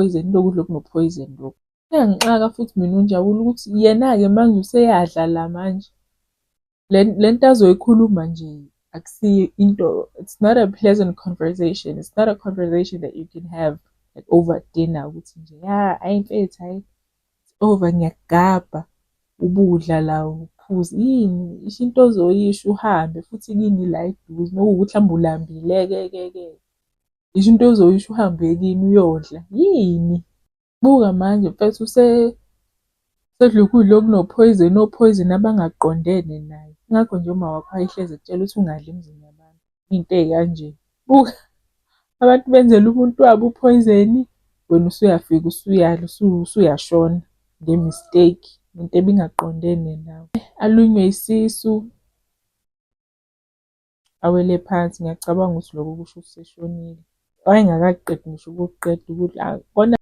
Poison, lokhu kudla okuno-poison lokhu. Kuyangixaka futhi mina uNjabulo ukuthi yena-ke manje useyadla la manje. Le nto azoyikhuluma nje akusiyo into, it's not a pleasant conversation. It's not a conversation that you can have like over dinner ukuthi nje ya, hhayi mfethu, hhayi, it's over, ngiyakugabha. Ubudla la uphuza yini, isho into ozoyisho uhambe futhi kini la eduze uma kuwukuthi mhlawumbe ulambile-ke ke ke. Isho into ozoyisho uhambe uye kini uyodla, yini? Buka manje mfethu usedla ukudla okuno-poison, o-poison abangaqondene naye. Yingakho nje uma wakho wayehlezi ekutshela ukuthi ungadli emzini yabantu, iy'nto ey'kanje. Buka abantu benzela umuntu wabo u-poison, wena usuyafika usuyadla usuyashona nge-mistake, into ebingaqondene nawe. Alunywe isisu, awele phansi. Ngiyacabanga ukuthi lokho kusho ukuthi useshonile. Wayengakaqedi ngisho ukukuqeda ukudla kona.